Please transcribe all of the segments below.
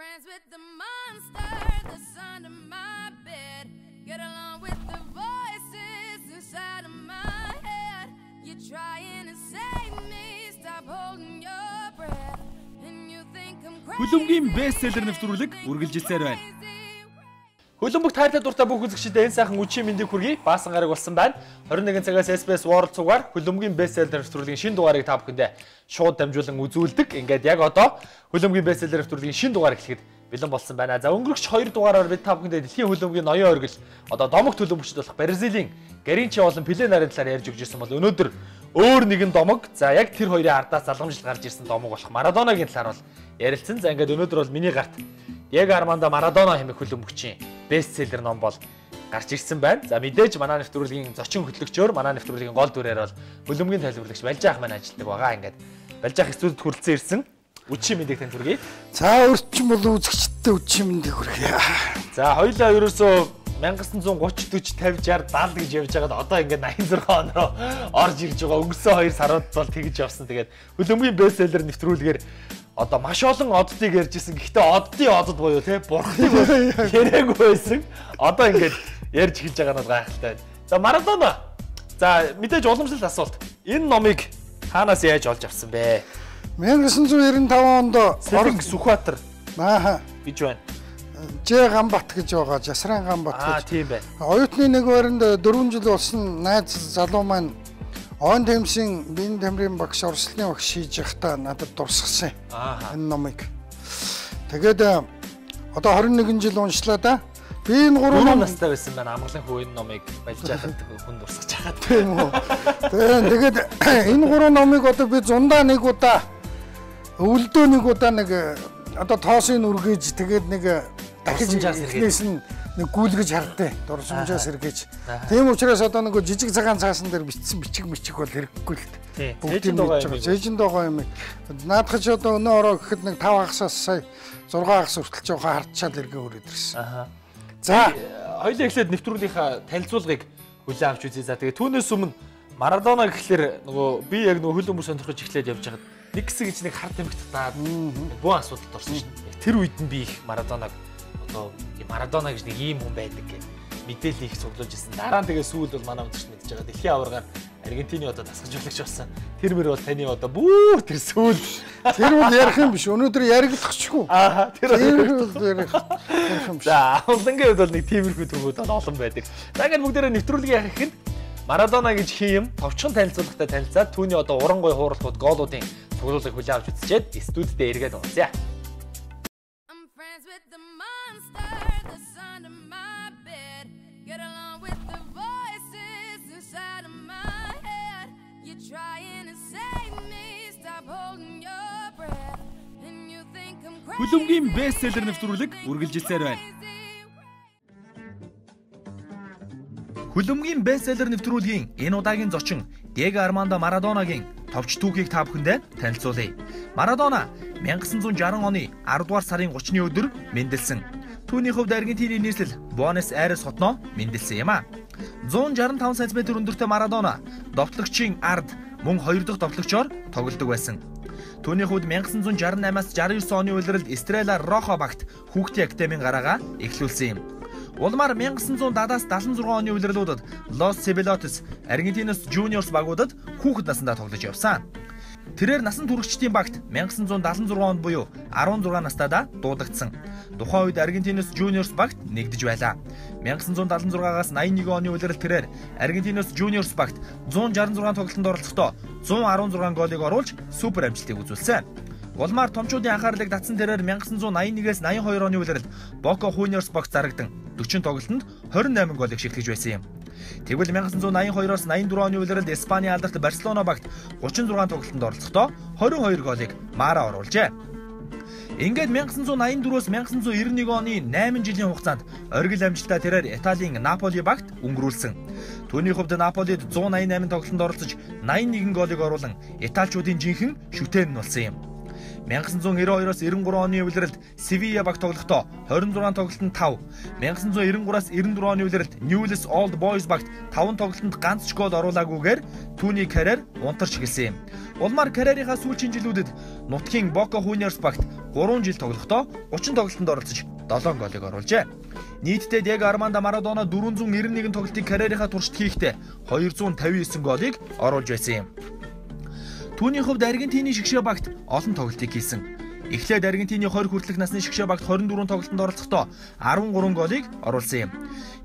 Friends with the monster that's under my bed. Get along with the voices inside of my head. You're trying to save me, stop holding your breath. And you think I'm crazy. Хөлбөмбөгийн бестселлер нэвтрүүлэг үргэлжилсээр байна. Хөлбөмбөгт хайртай дуртай бүх үзэгчдэд энэ сайхан үдшийн мэндийг хүргэе. Баасан гараг болсон байна. 21 цагаас SBS World цугаар хөлбөмбөгийн бестселлер нэвтрүүлгийн шинэ дугаарыг та бүхэндээ шууд дамжуулан үзүүлдэг. Ингээд яг одоо хөлбөмбөгийн бестселлер нэвтрүүлгийн шинэ дугаар эхлэхэд бэлэн болсон байна. За өнгөрөх 2 дугаараар бид та бүхэндээ дэлхийн хөлбөмбөгийн ноён оргил одоо домогт хөлбөмбөгчд болох Бразилийн Гаринча болон Пеле нарын талаар ярьж өгч ирсэн бол өнөөдөр өөр нэгэн домог, за яг тэр хоёрын ардаас залгамжлал гарч ирсэн домог болох Марадонагийн талаар бол ярилцсан. За ингээд өнөөдөр бол миний гарт Диего Армандо Марадона хэмээх хөлбөмбөгчийн бестселлер ном бол гарч ирсэн байна. За мэдээж манай нэвтрүүлгийн зочин хөтлөгчөөр, манай нэвтрүүлгийн гол дүрээр бол хөлбөмбөгийн тайлбарлагч Балжаах маань ажилладаг байгаа. Ингээд Балжаах студид хүрэлцэн ирсэн. Үдшийн мэндийг танд хүргэе. За өрчин бол үзэгчдэд үдшийн мэндийг хүргэе. За хоёулаа ерөөсөө 1930 40 50 60 70 гэж явж байгаад одоо ингээд 86 он руу орж ирж байгаа. Өнгөрсөн 2 сарууд бол тэгж явсан. Тэгээд хөлбөмбөгийн бестселлер нэвтрүүлгээр одоо маш олон оддыг ярьж исэн. Гэхдээ оддын одод буюу те бурхныг бол яриаггүй байсан. Одоо ингээд ярьж эхэлж байгаа нь гайхалтай байна. За Марадона. За мэдээж уламжлалт асуулт. Энэ номыг хаанаас яаж олж авсан бэ? 1995 онд Сэлэнг Сүхбаатар аа гэж байна. Ж Ганбат гэж байгаа. Жасран Ганбат гэж. гэж. Тийм байна. Оюутны нэг байранд 4 жил болсон найз залуу маань Он Тэмсийн биеийн тамирын багш, орслын багш хийж байхдаа надад дурсгасан. Энэ номыг. Тэгээд одоо 21 жил уншлаа да. Би энэ 3 ном настай байсан байна. Амгалан хүү энэ номыг балж яхад хүн дурсгаж хахад. Тийм үү. Тэгээд энэ 3 номыг одоо би зундаа нэг удаа, өвлдөө нэг удаа нэг одоо тоосын үргэж тэгээд нэг дахиж эхнээс нь нэг гүйлгэж хардээ дурсамжаа сэргээж. Тийм учраас одоо нөгөө жижиг цагаан цаасан дээр бичсэн бичиг мичиг бол хэрэггүй л дээ. Бүгдийг мэдж байгаа. Цээжинд байгаа юм. Наадах чи одоо өнөө ороо гэхэд нэг 5 хагасаас сая 6 хагас хүртэл жоохон хардчаал эргээ өрөөд ирсэн. Аа. За хоёулаа эхлээд нэвтрүүлгийнхаа танилцуулгыг хүлээн авч үзье. За тэгээ түүнээс өмнө Марадона гэхлээр нөгөө би яг нөгөө хөлбөмбөг сонирхож эхлээд явж байхад нэг хэсэг гэж нэг хар тамхи татаад бөөн асуудалд орсон шин. Тэр үед нь би их Марадонаг одоо Марадона гэж нэг ийм хүн байдаг гэх мэдээлэл их цуглуулж ирсэн. Дараа нь тэгээ сүүлд бол манай үзэгч мэдж байгаа. Дэлхийн аваргаар Аргентины одоо дасгалжуулагч болсон. Тэр мөр бол таны одоо бүр тэр сүүлд тэр бол ярих юм биш. Өнөөдөр яригдахчгүй. Аа тэр бол ярих юм биш. За амлангийн хувьд бол нэг тиймэрхүү төвүүд бол олон байдаг. За ингээд бүгдээрээ нэвтрүүлгийн яах ихэнд Марадона гэж хин юм товчхон танилцуулгатай танилцаад түүний одоо уран гой хууралтууд, гоолуудын цуглуулгыг хүлээн авч үзчихэд студидээ эргээд уулзъя. Friends with the monster that's under my bed. Get along with the voices inside of my head. You're trying to save me, stop holding your breath. And you think I'm crazy. Хөлбөмбөгийн бестселлер нэвтрүүлэг үргэлжилсээр байна. Хөлбөмбөгийн бестселлер нэвтрүүлгийн энэ удаагийн зочин Диего Армандо Марадонагийн товч түүхийг та бүхэндээ танилцуулъя. Марадона 1960 оны 10 дугаар сарын 30-ны өдөр мэндэлсэн. Түүний хувьд Аргентины нийслэл Буэнос Айрес хотноо мэндэлсэн юм а. 165 см өндөртэй Марадона довтлогчийн ард мөн 2 дахь довтлогчоор тоглодог байсан. Түүний хувьд 1968-аас 69 оны улиралд Эстрела Рохо багт хүүхдийн академийн гараагаа эхлүүлсэн юм. Улмаар 1970-аас 76 оны улирлуудад Los Cebelotes, Argentinos Juniors багуудад хүүхэд насандаа тоглож явсан. Тэрээр насан туршидтын багт 1976 онд буюу 16 настайдаа дуудагдсан. Тухайн үед Argentinos Juniors багт нэгдэж байлаа. 1976-аас 81 оны улирал тэрээр Argentinos Juniors багт 166 тоглолтод оролцохдоо 116 голыг оруулж супер амжилтыг үзүүлсэн. Улмаар томчуудын анхаарлыг татсан тэрээр 1981-ээс 82 оны улиралд Boca Juniors багт зарагдан 40 тоглолтод 28 голыг шигтгэж байсан юм. Тэгвэл 1982-оос 84 оны улиралд Испани алдарт Барселона багт 36 тоглолтод оролцохдоо 22 голыг Мара оруулжээ. Ингээд 1984-өөс 1991 оны 8 жилийн хугацаанд оргил амжилтаа тэрээр Италийн Наполи багт өнгөрүүлсэн. Түүний хувьд Наполид 188 тоглолтод оролцож 81 голыг оруулан италичуудын жинхэнэ шүтэн нь болсон юм. 1992-оос 93 оны улиралд Sevilla баг тоглохдоо 26 тоглолтод 5, 1993-аас 94 оны улиралд Newell's Old Boys багт 5 тоглолтод ганц ч гол оруулаагүйгээр түүний карьер унтарч эхэлсэн юм. Улмаар карьерийнхаа сүүлийн жилүүдэд нутгийн Boca Juniors багт 3 жил тоглохдоо 30 тоглолтод оролцож 7 голыг оруулжээ. Нийтдээ Диего Армандо Марадона 491 тоглолтыг карьерийнхаа туршид хийхдээ 259 голыг оруулж байсан юм. Түүний хувьд Аргентины шигшээ багт олон тоглолтыг хийсэн. Эхлээд Аргентины 20 хүртэлх насны шигшээ багт 24 тоглолтод оролцохдоо 13 голыг оруулсан юм.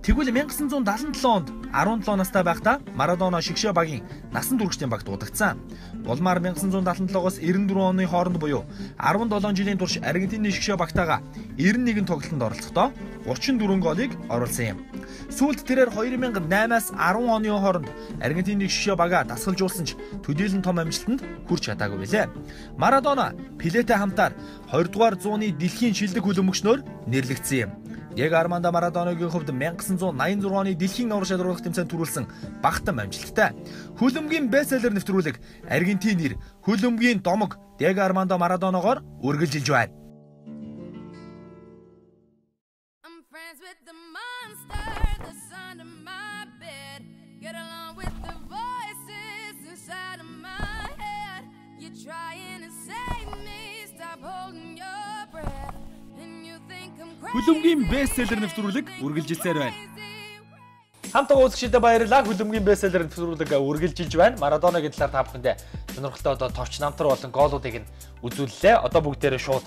Тэгвэл 1977 онд 17 настай байхдаа Марадона шигшээ багийн насан туршдын багт удагдсан. Улмаар 1977-оос 94 оны хооронд буюу 17 жилийн турш Аргентины шигшээ багтаага 91 тоглолтод оролцохдоо 34 голыг оруулсан юм. Сүүлд тэрээр 2008-аас 10 оны хооронд Аргентины шигшээ багаа дасгалжуулсан ч төдийлөн том амжилтанд хүрч чадаагүй билээ. Марадона Пелетэй хамтаар 20 дугаар зууны дэлхийн шилдэг хөлбөмбөгчнөөр нэрлэгдсэн юм. Диего Армандо Марадонагийн хувьд 1986 оны дэлхийн аварга шалруулах тэмцээнд түрүүлсэн багтан амжилттай. Хөлбөмбөгийн бестселлер нэвтрүүлэг Аргентин нэр хөлбөмбөгийн домог Диего Армандо Марадоногоор үргэлжилж байна. Хөлбөмбөгийн бестселлер нэвтрүүлэг үргэлжилсээр байна. Хамт үзэгчдэд баярлалаа. Хөлбөмбөгийн бестселлер нэвтрүүлэг үргэлжилж байна. Марадонагийн талаар та бүхэндээ сонирхолтой одоо товч намтар болон гоолуудыг нь үзүүллээ. Одоо бүгдээрээ шууд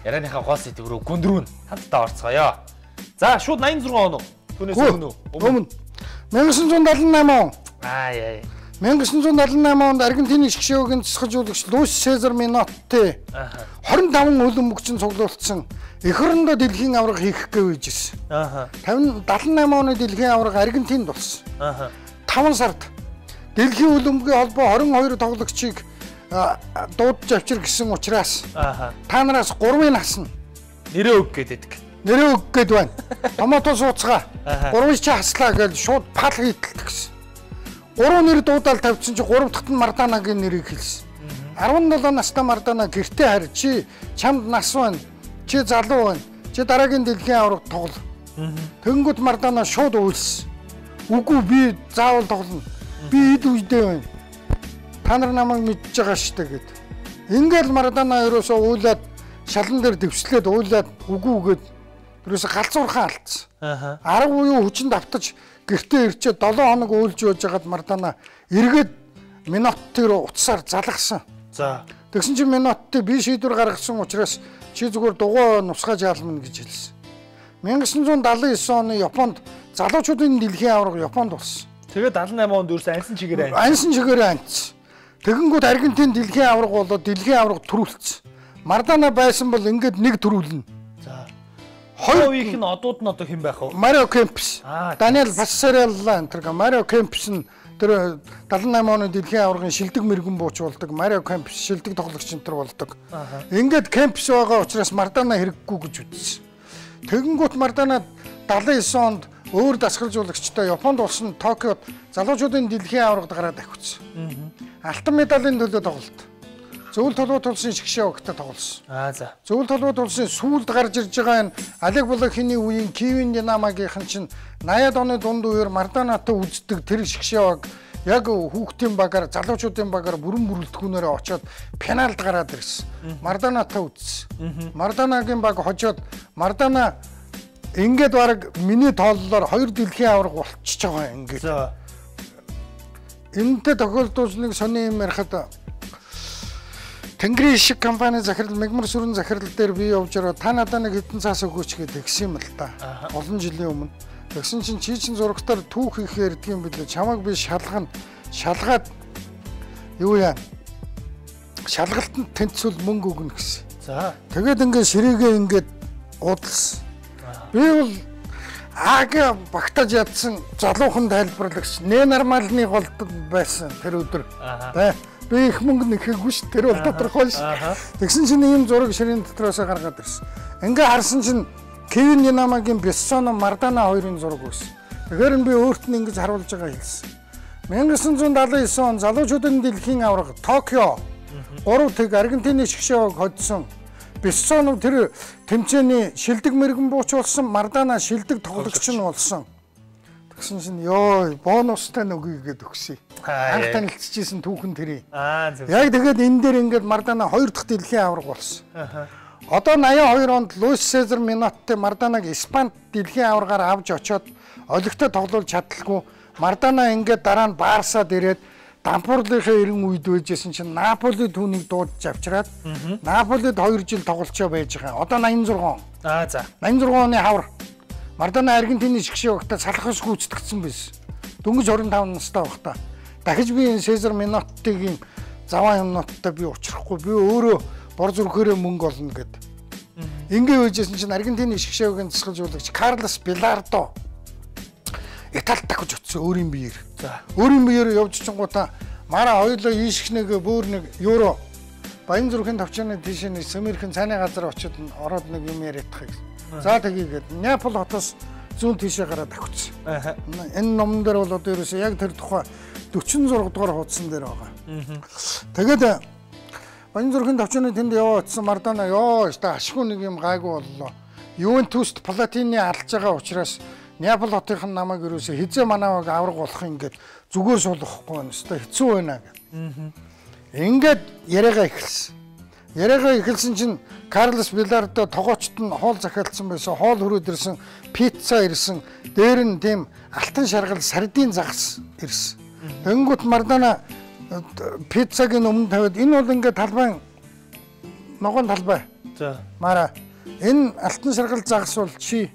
ярианыхаа гол сэдэв рүү гүндрүүн хамтдаа орцгоё. За шууд 86 он уу? Түүнээс өмнө үү? Өмнө. 1978 он. Аа яа. 1978 онд Аргентины шгшөөгийн засалжуулагч Луис Сезар Минотти 25 хөлбөмбөгчин цуглуулсан эх орондоо дэлхийн аварга хийх гэв ирсэн. 78 оны дэлхийн аварга Аргентинд болсон. 5 сард дэлхийн хөлбөмбөгийн холбоо 22 тоглогчийг дуудаж авчир гэсэн учраас та нараас 3-ыг хасна. Нэрээ өг гэдэг. Нэрээ өг гэд байна. Томото сууцгаа. 3-ыг чи хаслаа гэж шууд пал хийтэлт гэсэн. 3 нэр дуудаал тавьчихсан чи 3 дахьт нь Марадонагийн нэрийг хэлсэн. 17 настай Марадона гэртээ харь чи чамд нас байна. Чи залуу байна. Чи дараагийн дэлхийн аварга тогло. Тэнгүүд Марадона шууд уйлсан. Үгүй би заавал тоглоно. Би эд үедээ байна. Та нар намайг мэдж байгаа шүү дээ гэд. Ингээл Марадона ерөөсөө уйлаад шалан дээр дэвшлээд уйлаад үгүй гэд ерөөсөө галзуурхан алдсан. 10 үеийн хүчинд автаж гэртээ ирчээ 7 хоног уйлж явж байгаад Марадона эргээд Минотти руу утсаар залгасан. За. Тэгсэн чинь Минотти би шийдвэр гаргасан учраас чи зүгээр дугуй нусгаж яалмна гэж хэлсэн. 1979 оны Японд залуучуудын дэлхийн аварга Японд болсон. Тэгээд 78 онд ерөөсөн ансан чигээрээ ансан. Ансан чигээрээ анцсан. Тэгэнгүүт Аргентин дэлхийн аварга болоод дэлхийн аварга төрүүлсэн. Марадона байсан бол ингээд нэг төрүүлнэ. За. Хоёр үеийнх нь одууд нь одоо хэн байх вэ? Марио Кемпс. Даниэл Пассарелла энэ тэр Марио Кемпс нь тэр 78 оны дэлхийн аваргын шилдэг мэрэгэн бууч болдог. Марио Кемпс шилдэг тоглогч энэ төр болдог. Ингээд Кемпс байгаа учраас Марадона хэрэггүй гэж үзсэн. Тэгэнгүүт Марадона 79 онд өөр дасгалжуулагчтай Японд болсон Токиод залуучуудын дэлхийн аваргад гараад ахиуцсан. Алтан медалийн төлөө тоглолт. Зөвлөлт толгой тулсын шгшээ багтаа тоглосон. Аа за. Зөвлөлт толгой тулсын сүүлд гарч ирж байгаа энэ Олег Блохины үеийн Киевийн Динамогийнхан чинь 80-ад оны дунд үеэр Марадонатай үздэг тэр шгшээ баг яг хүүхдийн багаар залуучуудын багаар бүрэн бүрэлдэхүүнээрээ очиод пеналд гараад ирсэн. Марадонатай үзсэн. Марадонагийн баг хожоод Марадона ингээд баг миний тооллоор хоёр дэлхийн аварга болчихж байгаа ингээд. За. Энэтэй тохиолдуулж нэг сони юм ярихад Тэнгэрийн шиг компани захирал Мегмар сүрэн захирал дээр би явж ороо та надаа нэг хэдэн цаас өгөөч гэдэг тэгсэн юм л та. Олон жилийн өмнө. Тэгсэн чинь чи чин зурагтаар түүх их ярьдаг юм билээ. Чамайг би шалгана. Шалгаад юу яа? Шалгалтанд тэнцвэл мөнгө өгнө гэсэн. За. Тэгээд ингээд ширээгээ ингээд уудалсан. Би бол аг багтаж ядсан залуухан тайлбарлагч ненормалны голд байсан тэр өдөр. Тэ. Би их мөнгө нэхээгүй ш. Тэр бол тодорхой ш. Тэгсэн чинь ийм зураг ширээн дотроосоо гаргаад ирсэн. Ингээ харсан чинь Кевин Динамогийн Бессоно Марадона хоёрын зураг байсан. Тэгэхээр нь би өөрт нь ингэж харуулж байгаа хэлсэн. 1979 он залуучуудын дэлхийн аварга Токио 3-1 Аргентины шгшээг хоцсон. Бессонов тэр тэмцээний шилдэг мэрэгэн бууч болсон, Марадона шилдэг тоглогч нь болсон. Тэгсэн чинь ёо бонустай нөгөөе гээд өгсөн. Анх танилцчихсэн түүхэн тэрий. Аа зөв. Яг тэгээд энэ дээр ингээд Марадона 2 дахь дэлхийн аварга болсон. Одоо 82 онд Луис Сезар Минотти Марадонаг Испанд дэлхийн аваргаар авч очоод олигтой тоглуулж чадалгүй. Марадона ингээд дараа нь Барсад ирээд Дампурлынхаа 90 үед байжсэн чинь Наполи түүнийг дуудаж авчираад Наполид 2 жил тоглолцоо байж байгаа. Одоо 86 он. Аа за. 86 оны хавар Марадона Аргентины шгшээ багтаа салхаас гүйцэтгэсэн байсан. Дөнгөж 25 настай байхдаа. Дахиж би энэ Сезар Миноттигийн заваа юмнуудтай би учрахгүй. Би өөрөө бор зүрхээрээ мөнгө олно гэд. Ингээ байжсэн чинь Аргентины шгшээгийн засгалжуулагч Карлос Билардо Италид дахиж очсон өөрийн биеэр. За. Өөрийн биеэр явж чингуудаа Мара хоёулаа ийшгнэгээ бөөр нэг евро Баян зүрхийн товчооны тийш нэг сэмэрхэн цааны газар очиод ороод нэг юм яриадах гэсэн. За тгийгээд Неаполь хотоос зүүн тийшээ гараад давхицсан. Энэ номон дээр бол одоо ерөөсөө яг тэр тухай 46 дугаар хуудсан дээр байгаа. Тэгээд Баян зүрхийн товчооны тэнд яваа очисон Марадона ёо өстой ашгүй нэг юм гайгүй боллоо. Ювентуст Платини алдж байгаа учраас Неаполь хотынх нь намайг ерөөсөө хизээ манаа баг авраг болох ингээд зүгээр суулгахгүй байна. Өстой хэцүү байна гэх. Ингээд яриагаа эхэлсэн. Яриагаа эхэлсэн чинь Карлос Билардо тогоочт нь хоол захиалсан байсан. Хоол хүрээд ирсэн, пицца ирсэн. Дээр нь тийм алтан шаргал сардин загас ирсэн. Тэнгүүт Марадона пиццагийн өмнө тавиад энэ бол ингээд талбай ногоон талбай. За. Мара энэ алтан шаргал загас бол чи.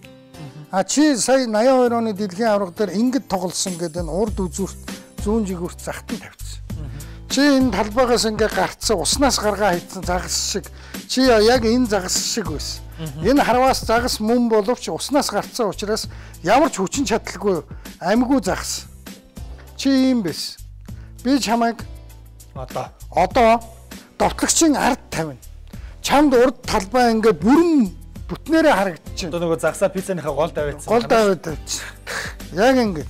А чи сая 82 оны дэлхийн аварга дээр ингэж тоглосон гэдэг энэ урд үзүүрт зүүн жигүүрт захтан тавьчихсан. Чи энэ талбайгаас ингээ гарцсан уснаас гаргаа хийцэн загас шиг чи яг энэ загас шиг байсан. Энэ харваас загас мөн боловч уснаас гарцсан учраас ямар ч хүчин чадалгүй амьгүй загас. Чи ийм байсан. Би чамайг одоо довтлогчийн ард тавина. Чамд урд талбай ингээ бүрэн бүтнээрээ харагдчихэв. Одоо нөгөө загсаа пиццаныхаа гол даваадсан. Гол даваад тавьчихсан. Яг ингэ.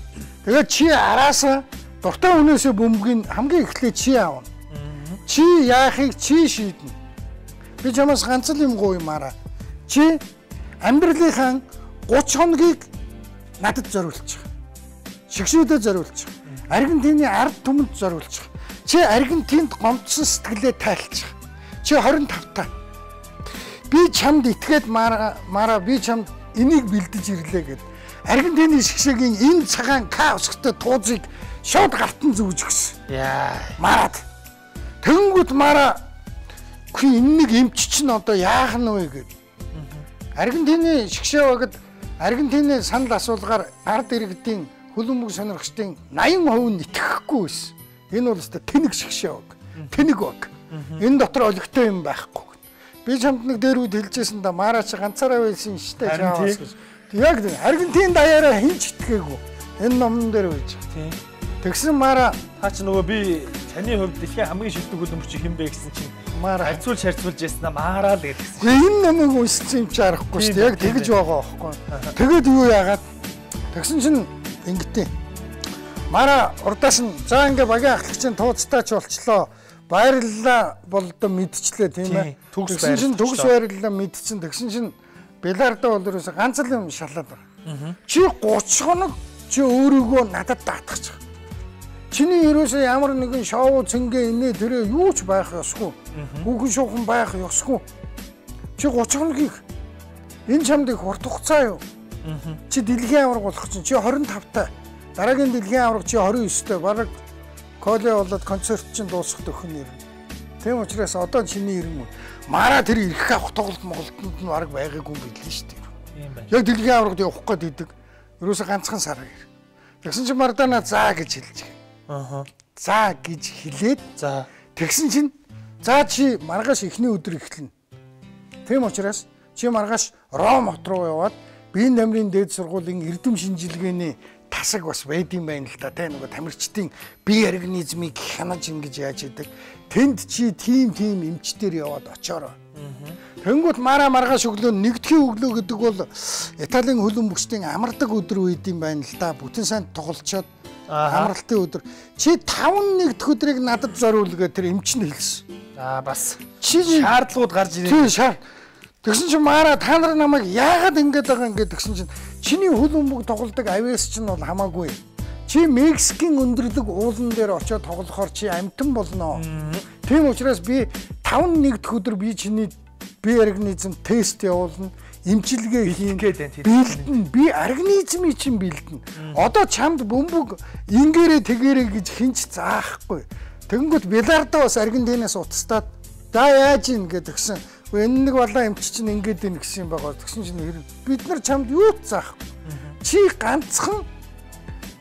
Тэгээд чи араасаа дуртай хүнээсээ бөмбөгийг хамгийн эхлээд чи аавна. Чи яахыг чи шийднэ. Би чамаас ганц л юм гоо юм араа. Чи амьдралынхаа 30 хоногийг надад зориулчих. Шигшүүдэд зориулчих. Аргентины ард түмэнд зориулчих. Чи Аргентинд гомдсон сэтгэлээ тайлчих. Чи 25 та. Би чамд итгээд Мара би чамд энийг бэлдэж ирлээ гэд. Аргентины шгшээгийн энэ цагаан К өсгөтэй туузыг шууд гартан зүүж өгсөн. Яа. Марад. Тэнгүүд Мара үгүй энэ нэг эмч чинь одоо яах нь вэ гэд. Аргентины шгшээ багад Аргентины санал асуулгаар ард иргэдийн хөлбөмбөг сонирхчдын 80% нь итгэхгүй байсан. Энэ бол өстой тэнэг шгшээ баг. Тэнэг баг. Энэ дотор олигтой юм байхгүй. Би чамд нэг дээр үед хэлжсэн да Мара чи ганцаараа байсан штэ чаавас гэж. Яг Аргентин даяараа хинч итгээгүй. Энэ номон дээр байж. Тийм. Тэгсэн Мара та чи нөгөө би таны хувьд дэлхийн хамгийн шилдэг хөлбөмбөгч хэн бэ гэсэн чинь Мара харьцуулж яснаа Мара л гэсэн. Энэ номыг уншсан юм чи аргагүй штэ. Яг тэгж байгаа байхгүй. Тэгээд юу яагаад тэгсэн чинь ингэтээ. Мара урдаас нь за ингээ багийн ахлагчийн тууцтай ч болчлоо. Баярлалаа бол одоо мэдчлээ тийм ээ. Тэгсэн чинь төгс баярлалаа мэдсэн. Тэгсэн чинь Билардо бол ерөөсөө ганц л юм шалаад байгаа. Чи 30 хоног чи өөрийгөө надад даатгах. Чиний ерөөсөө ямар нэгэн шоу цэнгэ инээ тэрэ юу ч байх ёсгүй. Хүүхэн шуухан байх ёсгүй. Чи 30 хоногийг энэ чамд их урт хугацаа юу? Чи дэлхийн аварга болох чинь чи 25 та. Дараагийн дэлхийн аварга чи 29 та. Бараг Коле болоод концерт чинь дуусах дөхөн нэр. Тийм учраас одоо чиний ирэн үү. Мара тэр ирэх авах тоглолт Монголтонд нь бараг байгаагүй юм билээ шүү дээ. Тийм байна. Яг дэлхийн аваргад явах гээд идэг. Ерөөсө ганцхан сар ир. Тэгсэн чинь Марадона заа гэж хэлж байгаа. Аа. За гэж хэлээд за тэгсэн чинь за чи маргааш эхний өдөр эхэлнэ. Тийм учраас чи маргааш Ром хот руу яваад Биеийн тамирын дээд сургуулийн эрдэм шинжилгээний тасаг бас байдсан байна л да тий нөгөө тамирчдын бие организмыг хянаж ингэж яаж идэг. Тэнд чи тийм эмчтэр яваад очоорой. Тэнгүүт Мара маргааш өглөө нэгдэхийн өглөө гэдэг бол Италийн хөлбөмбөгчдийн амардаг өдөр үед юм байна л да. Бүтэн сайн тоглолцоод амралтын өдөр. Чи 5 нэгдэх өдрийг надад зориул гэж тэр эмч нь хэлсэн. Аа бас шаардлагууд гарч ирээ. Тийм шаар. Тэгсэн чинь Мара та нар намайг яагаад ингэж байгаа ингэ тэгсэн чинь чиний хөл бөмбөг тоглодог авиас чинь бол хамаагүй. Чи Мексикийн өндөрлөг уулан дээр очиод тоглохоор чи амтан болно. Тийм учраас би 5-1 дэх өдөр би чиний би организм тест явуулна. Эмчилгээ хийн. Бэлдэн. Би организмыг чинь бэлдэн. Одоо чамд бөмбөг ингээрээ тэгээрээ гэж хинч заахгүй. Тэгэнгүүт Билардо бас Аргентинаас утастаад за яаж ийн гэдгсэн. Энэ нэг балаа эмч чинь ингэж ийн гэсэн юм байгаа. Тэгсэн чинь бид нар чамд юу ч заахгүй. Чи ганцхан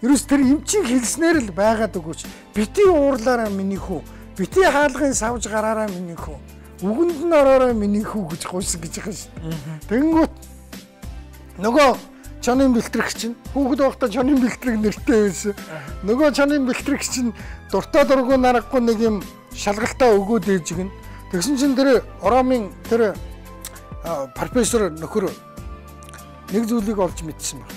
ерөөс тэр эмчийн хэлснээр л байгаад өгөөч. Бити уурлаараа миний хүү. Бити хаалгын савж гараараа миний хүү. Үгэнд нь ороорой миний хүү гэж гуйсан гэж байгаа шүү дээ. Тэгэнгүүт нөгөө чонын бэлтрэх чинь хүүхэд байхдаа чонын бэлтрэг нэртэй байсан. Нөгөө чонын бэлтрэх чинь дуртай дургу нарахгүй нэг юм шалгалтаа өгөөд ээж гин. Тэгсэн чинь тэр Ромын тэр профессор нөхөр нэг зүйлийг олж мэдсэн баг.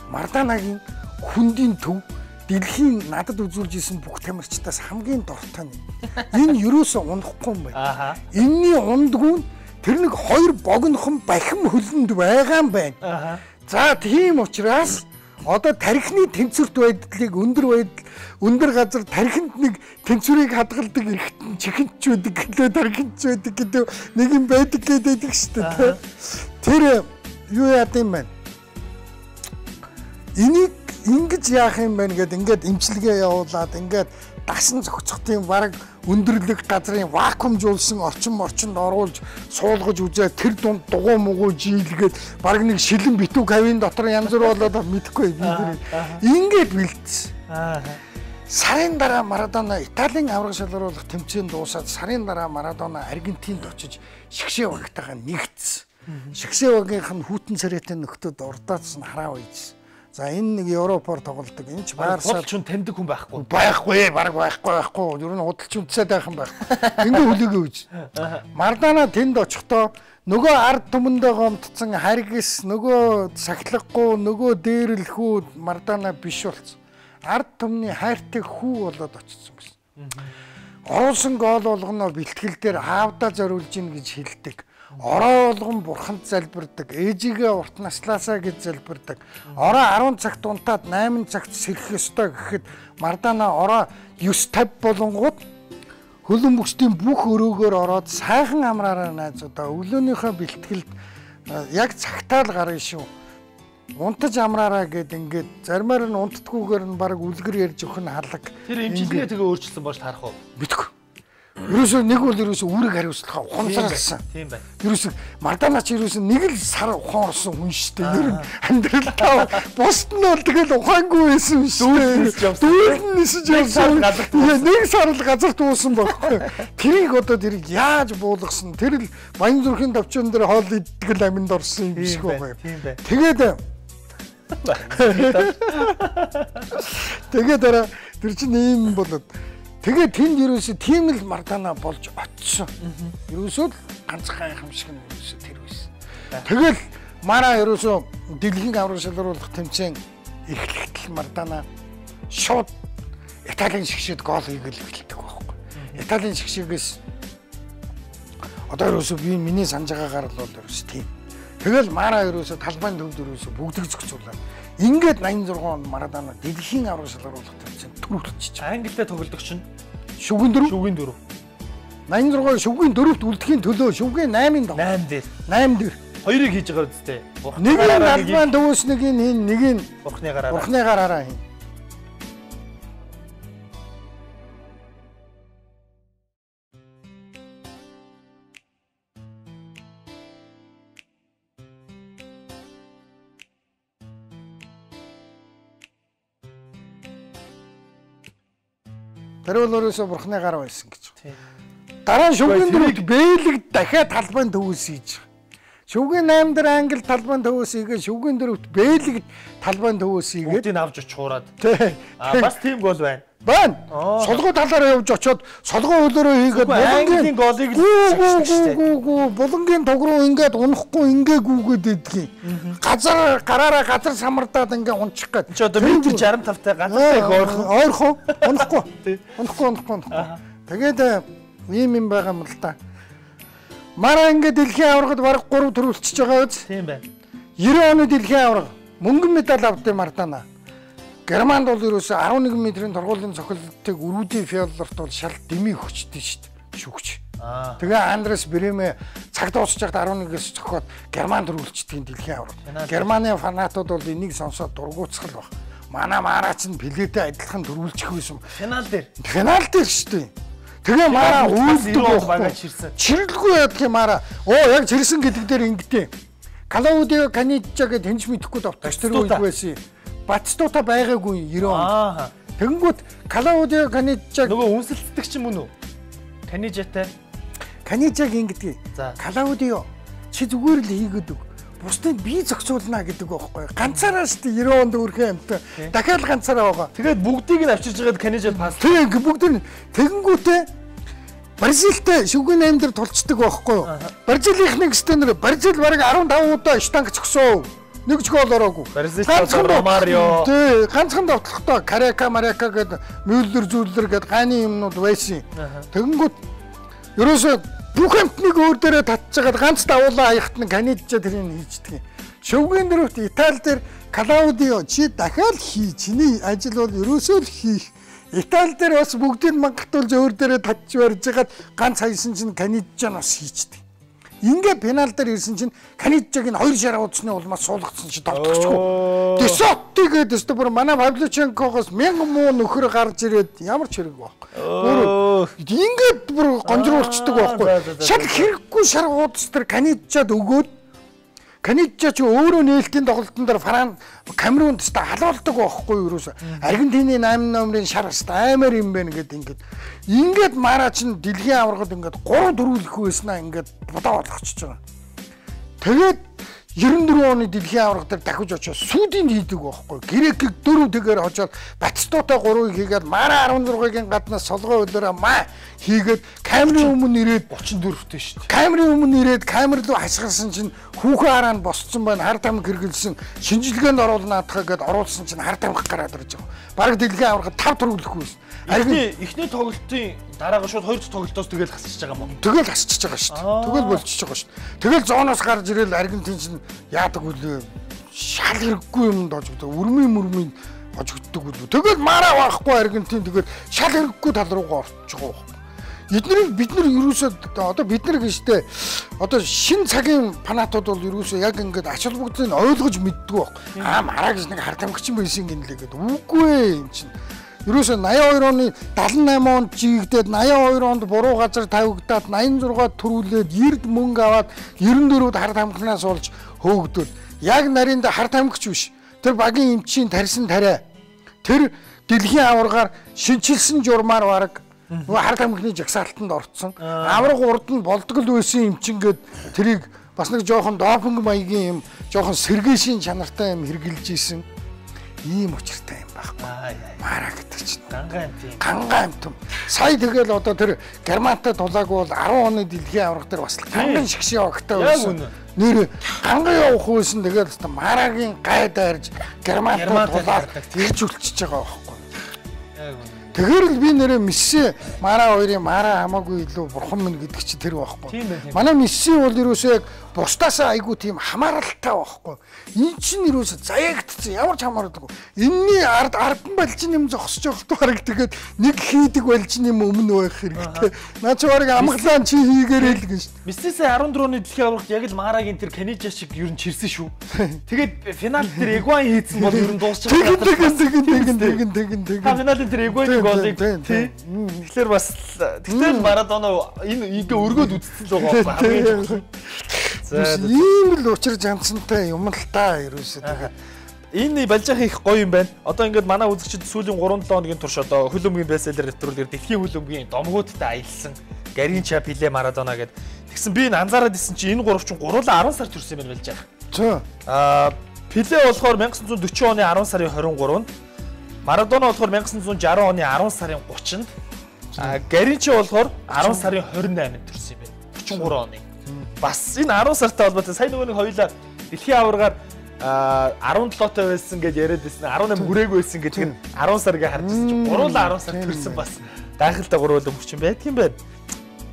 Мардаанагийн хүндийн төв дэлхийн надад үзүүлж исэн бүх тамирчдаас хамгийн дуртай нь. Энэ юусоо унахгүй юм байна. Энийний ундгүй нь тэр нэг хоёр богинохон бахим хөлөнд байгаа юм байна. За тийм учраас одоо тархины тэнцвэрт байдлыг өндөр байдал өндөр газар тархинд нэг тэнцвэрийг хадгалдаг эргэтэн чихэнч байдаг гэлээ тархинч байдаг гэдэг нэг юм байдаг гэдэг шүү дээ. Тэр юу яад юм бэ? Энийг ингэж яах юм бэ гэд ингээд эмчилгээ явуулаад ингээд дасан зохицох тийм бараг өндөрлөг газрын вакуумжуулсан орчин орчинд оруулж суулгаж үзээ тэр дунд дугуй мугуй жийлгээд бараг нэг шилэн битүү кабин дотор янз бүр болоод мэдэхгүй би тэр ингээд бэлдсэн. Сарын дараа Марадона Италийн аварга шалгаруулах тэмцээн дуусаад сарын дараа Марадона Аргентинд очиж шигшээ багтайгаа нэгдсэн. Шигшээ багийнх нь хүүтэн царайтай нөхдөд урдаацсан хараа үйжсэн. За энэ нэг Европоор тоглодог. Энэ ч Барса худалчин таньдаг хүн байхгүй. Байхгүй, бараг байхгүй. Ер нь худалчин үтсээд байх юм байхгүй. Ингээ хүлээгээ үз. Мардана тэнд очихдоо нөгөө ард түмэндээ гомдсон харгис, нөгөө сахилгагүй, нөгөө дээрлэхүү Мардана биш болсон. Ард түмний хайртай хүү болоод очсон байсан. Оруулсан гол болгоно бэлтгэл дээр аавдаа зориулж ийн гэж хэлдэг. Ороо болгон бурханд залбирдаг, ээжигээ урт наслаасаа гэж залбирдаг. Ороо 10 цагт унтаад 8 цагт сэрэх ёстой гэхэд Мардана ороо 9:50 болонгууд хөлөн бүсдийн бүх өрөөгөөр ороод сайхан амраараа найзуудаа өглөөнийхөө бэлтгэлд яг цагтаа л гарна шүү. Унтаж амраараа гэд ингээд заримаар нь унтдгүйгээр нь баг үлгэр ярьж өгөх нь халаг. Тэр эмчилгээ тэгээ өөрчилсөн болж таарах уу? Мэдгүй. Ерөөсөө нэг бол ерөөсөө үүрэг хариуцлага ухамсарласан. Тийм байна. Ерөөсөө Мардана ч ерөөсөө нэг л сар ухаан орсон хүн шүү дээ. Ер нь амьдралдаа бусд нь бол тэгэл ухаангүй байсан шүү дээ. Дүүл нь нисэж явсан. Нэг сар л газар туусан байхгүй. Тэрийг одоо тэрийг яаж буулгасан? Тэр л баян зүрхийн товчон дээр хоол иддэг л аминд орсон юм шиг байгаа юм. Тийм байна. Тэгээд Тэгээд дараа тэр чинь ийм болоод тэгээд тэнд ерөөсөө тийм л Мардана болж очсон. Ерөөсөө л ганц гайхамшиг нь ерөөсөө тэр байсан. Тэгэл Мара ерөөсөө дэлхийн аварга шалгаруулах тэмцээн эхлэхдээ Мардана шууд Италийн шигшээд гол хийгээл эхэлдэг байхгүй. Италийн шигшээгээс одоо ерөөсөө би миний санаж байгаагаар л бол ерөөсөө тийм. Тэгэл Мара ерөөсөө талбайн төвд ерөөсөө бүгдийг зохицуулаад ингээд 86 онд Марадона дэлхийн аварга шалгаруулах тэмцээнд төрүүлчихэж. Англитай тоглодог чинь шүгэн дөрөв. Шүгэн дөрөв. 86 шүгэн дөрөвт үлдэхийн төлөө шүгэн 8-ын 8 дээр. 8 дээр. Хоёрыг хийж байгаа үстэй. Нэг нь талбайн төвөөс нэг нь хин, нэг нь бурхны гараараа. Бурхны гараараа хин. Тэр бол өөрөөсөө бурхны гар байсан гэж. Дараа нь шүгэн дөрөвт Бэлэг дахиад талбайн төвөөс хийж. Шүгэн 8 дээр Англи талбайн төвөөс хийгээ, шүгэн дөрөвт Бэлэг талбайн төвөөс хийгээд бүгдийг авч очихураад. Тий. Аа бас тийм гол байна. Байна. Солгоо талаараа явж очиод солгоо хөлөөрөө хийгээд булангийн голыг л сагсдаг шүү дээ. Гүү булангийн туг руу ингээд унахгүй ингээ гүүгээд идэгий. Газар гараараа газар самардаад ингээ унчих гээд. Чи одоо метр 65 тай газартай их ойрхон. Ойрхон. Унахгүй. Унахгүй. Тэгээд Ийм юм байгаа юм л да. Мара ингээд дэлхийн аваргад бараг 3 төрүүлчихэж байгаа биз? Тийм байна. 90 оны дэлхийн аварга мөнгөн медаль авдсан Марадона. Германд бол ерөөсөө 11 метрийн торгуулийн цохилтыг Рүди Феллерт бол шал дэмий өгчдөө шүү дээ. Шүгч. Тэгээ Андрес Бреме цаг дуусч байхад 11-ээс цохиод Герман төрүүлчихдэг дэлхийн аварга. Германы фанатууд бол энийг сонсоод дургуутсгал баг. Манай Мара чинь Пелетэй адилхан төрүүлчих байсан. Финал дээр. Финал дээр шүү дээ. Тэгээ Мара үйлдэл багаа чирсэн. Чирлгүй ядах юм Мара. Оо яг чирсэн гэдэг дээр ингэдэй. Клаудио Канижа гэд хинч мэдэхгүй довтогч тэр үед байсан. Батстута байгаагүй 90 онд. Тэгэнгүүт Клаудио Канижа нөгөө үнсэлтдэг ч юм уу? Канижатай. Канижаг ингэдэг. Клаудио чи зүгээр л хийгээд өг. Бусдыг би зохицуулна гэдэг байхгүй. Ганцаараа шүү дээ 90 онд өрхөн амт. Дахиад ганцаараа байгаа. Тэгээд бүгдийг нь авчирж байгаад Канижа пас. Тийм бүгд нь тэгэнгүүтээ Бразилтэй шүгэн 8 дээр тулцдаг байхгүй юу? Бразилийнхны гэстэнэр Бразил бараг 15 удаа штанг цогсоо. Нэг ч гол ороогүй. Бразил Ромарио. Тий, ганцхан довтлохдоо Карека Марека гэд Мюллер зүйллер гэд гайны юмнууд байсан. Тэгэнгүүт ерөөсөө бүх амтныг өөр дээрээ татчихаад ганц давуулаа аяхт нь Канижа тэрийг хийждэг юм. Шөвгийн дөрөвт Итали дээр Клаудио чи дахиад хий. Чиний ажил бол ерөөсөө л хийх. Итали дээр бас бүгдийг мангатуулж өөр дээрээ татж барьж хагаад ганц хайсан чинь Канижа бас хийчдэг. Ингээ пенал дээр ирсэн чинь Канижаг нь 2 шар удсны улмаас суулгацсан чи довтогчгүй. Десотти гэдэг өстө бүр манай Павлюченкогоос 1000 муу нөхөр гарч ирээд ямар ч хэрэг байхгүй. Бүр ингээд бүр гонжруулцдаг байхгүй. Шал хэрэггүй шар удас тэр Канижад өгөөд Канижа ч өөрөө нээлтийн тоглолтын дээр Фран Камерунд өстө халуулдаг байхгүй юу ерөөсө. Аргентины 8 номерын шар өстө аймаар юм байна гэд ингээд ингээд Мара чинь дэлхийн аваргад ингээд 3 дөрвөлөх байснаа ингээд будаа болгочихж байгаа. Тэгээд 94 оны дэлхийн аварга дээр дахиж очиод сүүдийн хийдэг байхгүй. Грекийг 4 тэгээр хожоод Батистутай 3-ыг хийгээд Мара 16-гийн гаднаас солгой хөлөөрөө маа хийгээд камерын өмнө ирээд 34-тэй шүү дээ. Камерын өмнө ирээд камер руу хашгирсан чинь хүүхэн хараа нь босцсон байна. Хар тамхи хэргэлсэн. Шинжилгээнд оруулнаадхаа гэд оруулсан чинь хар тамхи гараад ирж байгаа. Бараг дэлхийн аварга 5 төрөлөх байсан. Эхний тоглолтын дараагаа шууд хоёр дахь тоглолтоос тэгэл хасчихж байгаа юм уу? Тэгэл хасчихж байгаа шүү дээ. Тэгэл болчихж байгаа шүү дээ. Тэгэл зооноос гарч ирэл Аргентин чинь яадаг үлээ шал хэрэггүй юмд хожигддог. Өрмийн мөрмийн хожигддог үлээ. Тэгэл Мара байхгүй Аргентин тэгэл шал хэрэггүй тал руугаа орчих байгаа байхгүй. Эднийг бид нар ерөөсөө одоо бид нар гэжтэй одоо шин цагийн фанатууд бол ерөөсөө яг ингээд ач холбогдлыг ойлгож мэддэг байхгүй. Аа Мара гэж нэг хар тамхичин байсан гинлээ гэдэг. Үгүй ээ эн чинь. Ерөөсөө 82 оны 78 онд жигдээд 82 онд буруу газар тавигдаад 86 төрүүлээд 90-д мөнгө аваад 94-д хар тамхинаас болж хөөгдөөд яг наринд хар тамхич биш. Тэр багийн эмчийн тарьсан тариа тэр дэлхийн аваргаар шинчилсэн журмаар бараг нөгөө хар тамхины жагсаалтанд орцсон. Аварга урд нь болдгол байсан эмчин гээд тэрийг бас нэг жоохон допинг маягийн юм жоохон сэргээшийн чанартай юм хэрглэж исэн. Ийм учиртай юм байхгүй. Мара гэдэг чинь ганга амт юм. Ганга амт. Сая тэгэл одоо тэр Германтай тулаагүй бол 10 оны дэлхийн аварга дээр бас ганган шигшээ огтой байсан. Нэр ганга явах байсан тэгэл Марагийн гай дайрж Германтай тулаад тэгж үлчиж байгаа байхгүй. Яг үнэ. Тэгэхээр л би нэрээ Месси Мара хоёрын Мара хамаагүй илүү бурхан минь гэдэг чи тэр байхгүй. Манай Месси бол ерөөсөө яг бусдаасаа айгүй тийм хамааралтай байхгүй. Эн чинь ерөөсөө заяагдсан ямар ч хамааралгүй. Энийний ард ардан балжин юм зогсож байгаа бараг тэгээд нэг хийдэг балжин юм өмнө байх хэрэгтэй. Наа чи бараг амгалан чи хийгээрэй л гэж. Мессисээ 14 оны дэлхийн аваргад яг л Марагийн тэр Канижа шиг ер нь чирсэн шүү. Тэгээд финал дээр Эгуан хийцэн бол ер нь дуусчих. Тэгэн. Та финалын тэр Эгуаны голыг тий. Тэгэхээр бас тэгтэл Марадона энэ ингээ өргөөд үзсэн л байгаа байхгүй хамгийн чухал. За ийм л учир жанцантай юм л та ерөөсөө тэгээд энэ балжаах их гоё юм байна. Одоо ингээд манай үзэгчид сүүлийн 3-7 хоногийн турш одоо хөлбөмбөгийн бестселлер нэвтрүүлгээр дэлхийн хөлбөмбөгийн домгуудтай аялсан Гаринча, Пеле, Марадона гэд. Тэгсэн би энэ анзаараад исэн чи энэ гурав чинь гурлаа 10 сар төрсөн юм байна балжаах. Зөө. Пеле болохоор 1940 оны 10 сарын 23-нд, Марадона болохоор 1960 оны 10 сарын 30-нд, Гаринча болохоор 10 сарын 28-нд төрсөн юм байна. 43 оны. Бас энэ 10 сартай холбоотой сая нөгөө нэг хоёулаа дэлхийн аваргаар 17-той байсан гэж яриад байсан, 18 хүрээгүй байсан гэдэг нь 10 сар гэж харж байсан чинь гурлаа 10 сар төрсөн бас гайхалтай гурлаа мөрчин байдаг юм байна.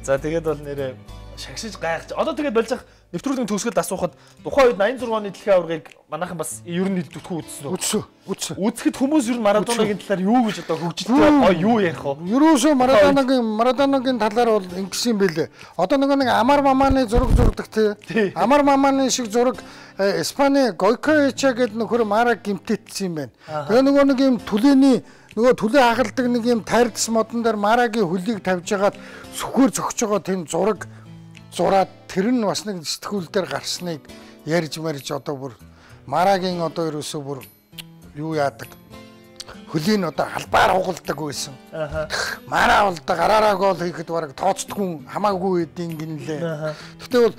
За тэгээд бол нэрээ шагшиж гайхаж. Одоо тэгээд болж ах нэвтрүүлгийн төгсгөлд асуухад тухайн үед 86 оны дэлхийн аваргыг манайхан бас ер нь зүтгүү үзсэн үү? Үзсэн. Үзэхэд хүмүүс ер нь Марадонагийн талаар юу гэж одоо хөгжилтэй гоё юу ярих вэ? Ерөөсөө Марадонагийн талаар бол ингэсэн юм билээ. Одоо нөгөө нэг Амар Маманы зураг зурдаг тий. Амар Маманы шиг зураг Испани Гойкоэча гэдэг нөхөр Мара гимтэтсэн юм байна. Тэгээ нөгөө нэг юм түлээний нөгөө түлээ хагалдаг нэг юм тайрдс модон дээр Марагийн хөлийг тавьж хагаад сүхээр зөгч байгаа тийм зураг зураад тэр нь бас нэг сэтгүүл дээр гарсныг ярьж марж одоо бүр Марагийн одоо ерөөсөө бүр юу яадаг хөлийн одоо албаар хугалдаг байсан. Мара бол одоо гараараа гол хийхэд бараг тооцдгүй хамаагүй эдийн гинлээ. Гэхдээ бол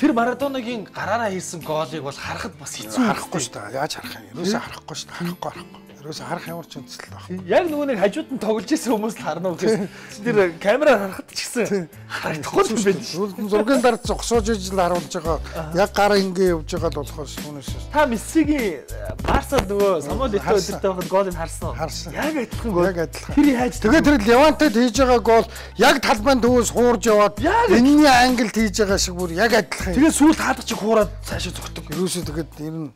тэр Марадонагийн гараараа хийсэн голыг бол харахад бас хэцүү харахгүй шүү дээ. Яаж харах юм? Ерөөсөө харахгүй шүү дээ. Харахгүй. Ерөөсөө харах ямар ч үндэслэл байхгүй. Яг нөгөө нэг хажууд нь тоглож исэн хүмүүс л харна уу гэхээс тэр камераар харахад ч гэсэн харагдахгүй юм байна. Сүүлд нь зургийн дараа зогсоож ижил харуулж байгаа. Яг гар ингэ явж байгаа л болохоор түүнээс. Та Мессигийн Барсад нөгөө Самуэль Этоо өдөртэй байхад голыг харсан уу? Харсан. Яг адилхан гол. Яг адилхан. Тэр яаж Тэгээ тэр Левантед хийж байгаа гол яг талбайн төвөөс хуурж яваад энэний англид хийж байгаа шиг бүр яг адилхан. Тэгээ сүүлд хаадах чи хуураад цаашаа зогтдог. Ерөөсөө тэгээд ер нь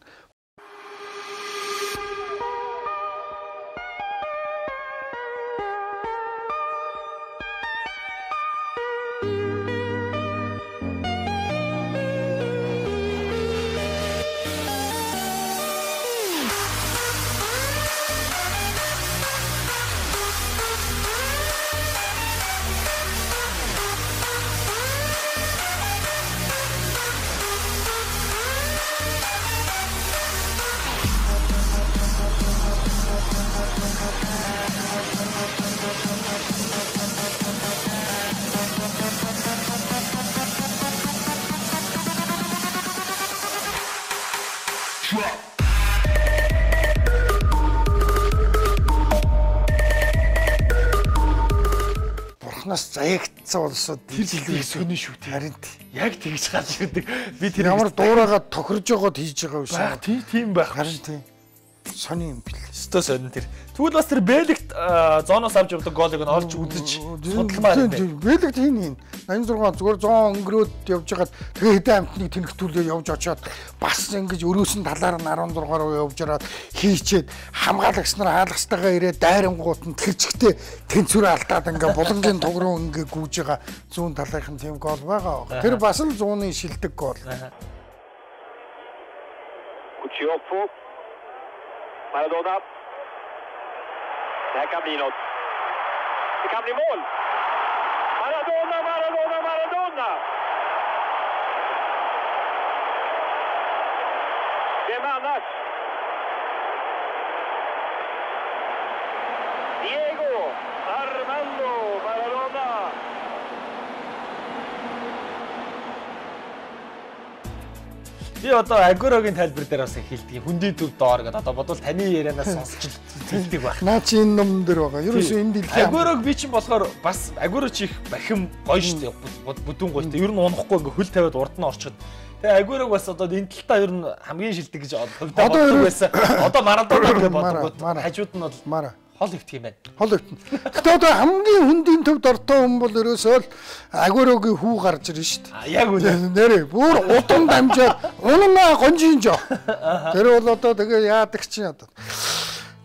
Бурханаас заягдсан улсууд тэр жилийн сонин шүү дээ. Харин яг тэгж гарч ирдэг. Би тэр ямар дуурайгаа тохирж байгаад хийж байгаа юм шиг. Тийм байх. Харин тийм. Сони юм бил. Өстөө сонин тэр. Тэгвэл бас тэр Бэлэгт зооноос авч явдаг голыг нь олж үзэж судалмаар байна. Бэлэгт хин 86 зүгээр зоон өнгөрөөд явж байгаад тэгээ хэдэн амтныг тэнхтүүлээ явж очиод бас ингэж өрөөс нь талаар нь 16 руу явж ороод хийчээд хамгаалагч нар хаалгачтайгаа ирээд дайрангуут нь тэр чигтээ тэнцвэр алдаад ингээ булангийн туг руу ингээ гүйж байгаа зүүн талынх нь тийм гол байгаа. Тэр бас л зууны шилдэг гол. Кучиофо Maradona. Det här kan bli något. Det kan bli mål! Maradona, Maradona, Maradona! Vem annars? Diego Armando Maradona! Би одоо Агурогийн тайлбар дээр бас хэлдэг. Хөндийн төв доор гэдэг. Одоо бодвол таны ярианаас сонсч л хэлдэг байх. Наа чи энэ ном дээр байгаа. Ерөөсөө энэ дэлхийн Агурог би чинь болохоор бас Агуро чи их бахим гоё шүү дээ. Бүдүүн гоё шүү дээ. Ер нь унахгүй ингээ хөл тавиад урд нь орчиход. Тэгээ Агурог бас одоо энэ талтаа ер нь хамгийн шилдэг гэж хувьдаа боддог байсан. Одоо Марадона гэж бодгоод хажууд нь бол Мара хол өвтг юм байна. Хол өвтнө. Гэтэ одоо хамгийн хөндийн төвд ортой хүн бол ерөөсөө л Агурогийн хүү гарч ирнэ шүү дээ. Яг үнэ. Нэрээ бүр удам дамжаад унана гонжин жоо. Тэр бол одоо тэгээ яадаг чинь одоо.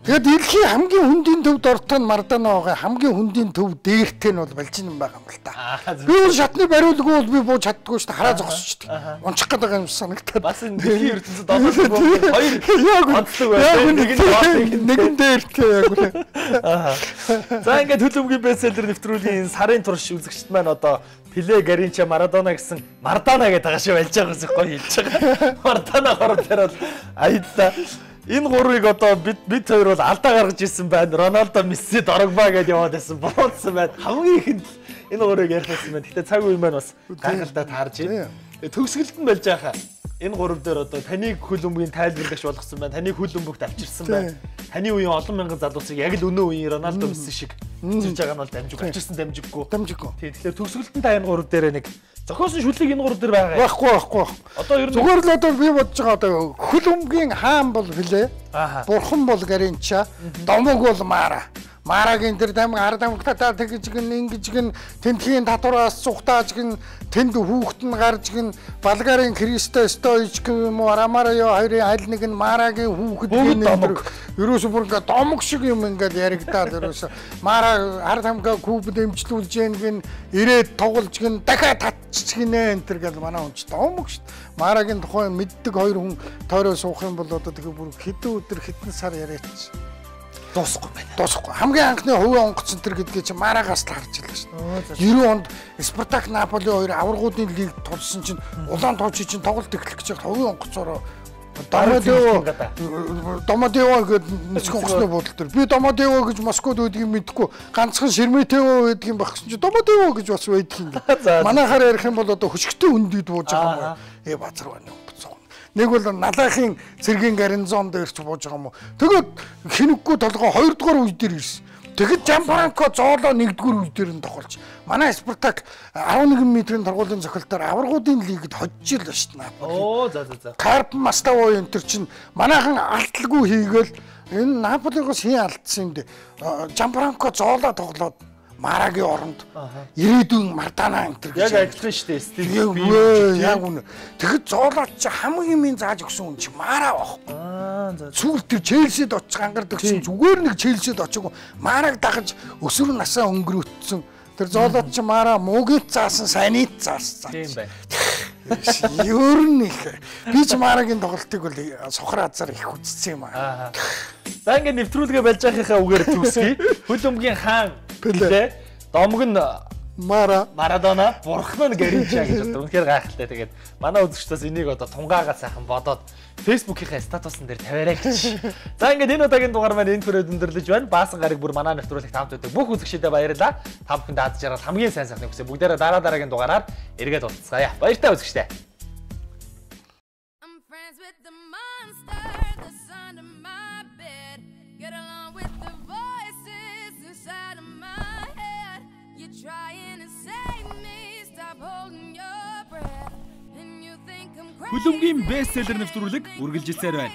Тэгээд дэлхийн хамгийн хөндийн төвд ортой нь Марадона байгаа. Хамгийн хөндийн төв дээртэй нь бол Балжин байгаа юм л та. Би бол шатны бариулгүй бол би бууж чаддгүй шүү дээ. Хараа зогсож шүү дээ. Унчих гээд байгаа юм санагдаад. Бас энэ дэлхийн ертөнцид олоогүй хоёр онцлог байна. Нэг нь доор, нэг нь дээртэй яг үнэ. За ингээд Хөл бөмбөгийн бестселлер нэвтрүүлгийн сарын турш үзэгчд маань одоо Пеле, Гаринча, Марадона гэсэн Мардана гэдэг байгаа шиг ялж байгаа юм гоё хэлж байгаа. Мардана хором дээр бол аяллаа. Энэ гурвыг одоо бид хоёр бол алдаа гаргаж ирсэн байна. Роналдо, Месси, Дрогба гэдээ яваад байсан. Буруутсан байна. Хамгийн ихэнд энэ гурвыг ярих байсан байна. Гэтэ цаг үе маань бас гайхалтай таарж байна. Төгсгөлд нь болж байхаа. Энэ гурав дээр одоо таныг хөл бөмбөгийн тайлбарлагч болгосон байна. Таныг хөл бөмбөгт авчирсан байна. Таны үеийн олон мянган залуусыг яг л өнөө үеийн Роналдо, Месси шиг авчирж байгаа нь бол дамжиг. Авчирсан дамжиггүй. Дамжиггүй. Тэгэхээр төгсгөлд нь та энэ гурав дээр нэг зохиосон шүлэг энэ гурав дээр байгаа. Байхгүй. Одоо ер нь зүгээр л одоо би бодож байгаа одоо хөл бөмбөгийн хаан бол Пеле, бурхан бол Гаринча, домог бол Мара. Марагийн тэр тамиг ард тамигтаа тэгж гин ингэж гин тентхийн татвараас цухтааж гин тэнд хүүхэд нь гарч гин Болгарын Христо Стоич гэх юм уу Рамарио хоёрын аль нэг нь Марагийн хүүхэд гин ерөөсө бүр ингээ домог шиг юм ингээл яригадаад ерөөсө Мара ард тамгаа куб дэмжлүүлж гин гин ирээд тоглож гин дахиад татчих гинэ энэ төр гэл манай хүн ч домог шүү. Марагийн тухай мэддэг хоёр хүн тойроо суух юм бол одоо тэгээ бүр хэдэн өдөр хэдэн сар яриач дуусахгүй байна. Дуусахгүй. Хамгийн анхны хувийн онгоц энэ төр гэдгийг чи Марагаас л харж илаа шүү дээ. 90 онд Спартак Наполи хоёр аваргуудын лиг тулсан чинь улаан тоочи чинь тоглолт эхлэх гэж хувийн онгоцороо Домодево гэдэг нисэх онгоцны буудлын дээр би Домодево гэж Москвад байдгийг мэдэхгүй ганцхан Шерметево байдгийг юм байх гэсэн чи Домодево гэж бас байдаг юм. Манайхаар ярих юм бол одоо хөшигтэй өндөд бууж байгаа юм. Базар байна онгоц. Нэг бол Налайхын цэргийн гарнизон дээр ч бууж байгаа юм уу. Тэгээд хинэггүй толгой 2 дугаар үе дээр ирсэн. Тэгэд Жамфранко зоолоо 1 дугаар үе дээр нь тоглож. Манай Спартак 11 метрийн торгуулийн цохилтоор аваргуудын лигд ходжиж л шүү дээ. Оо за за за. Карп Маставо энэ төр чинь манайхан алталгүй хийгээл энэ Наполигоос хин алдсан юм дээ. Жамфранко зоолоо тоглоод Марагийн оронд ирээдүйн Мардана энэ төр гэж яг адилхан шүү дээ. Стил би яг үнэ. Тэгэхэд зоолоод чи хамгийн минь зааж өгсөн хүн чи Мара байхгүй. Аа за. Сүүл тэр Челсид очих ангардаг чинь зүгээр нэг Челсид очиагүй. Мараг дагаж өсвөр насаа өнгөрөөцсөн. Тэр зоолоод чи Мара муугийд заасан, сайныг заасан. Тийм байна. Ер нь их. Би ч Марагийн тоглолтыг бол сохор азар их үзсэн юм аа. За ингээд нэвтрүүлгээ болж байхынхаа үгээр төгсгий. Хөл өмгийн хаан Пеле, домог нь Марадона, бурхан нь Гаринча гэж боддог. Үнэхээр гайхалтай. Тэгээд манай үзэгчдээс энийг одоо тунгаагаа сайхан бодоод Facebook-ийнхаа статусан дээр тавиарай гэж. За ингээд энэ удаагийн дугаар маань энэ хүрээд өндөрлөж байна. Баасан гараг бүр манай нэвтрүүлэгт хамт байдаг бүх үзэгчдэд баярлалаа. Та бүхэнд аз жаргал хамгийн сайн сайхныг хүсье. Бүгдээрээ дараа дараагийн дугаараар эргээд уулзцаая. Баяртай үзэгчдээ. I'm friends with the monster that's under my bed. Get along with the voices inside of my head. You're trying to save me, stop holding your breath. And you think I'm crazy. Хөлөмгийн бестселлер нэвтрүүлэг үргэлжилсээр байна.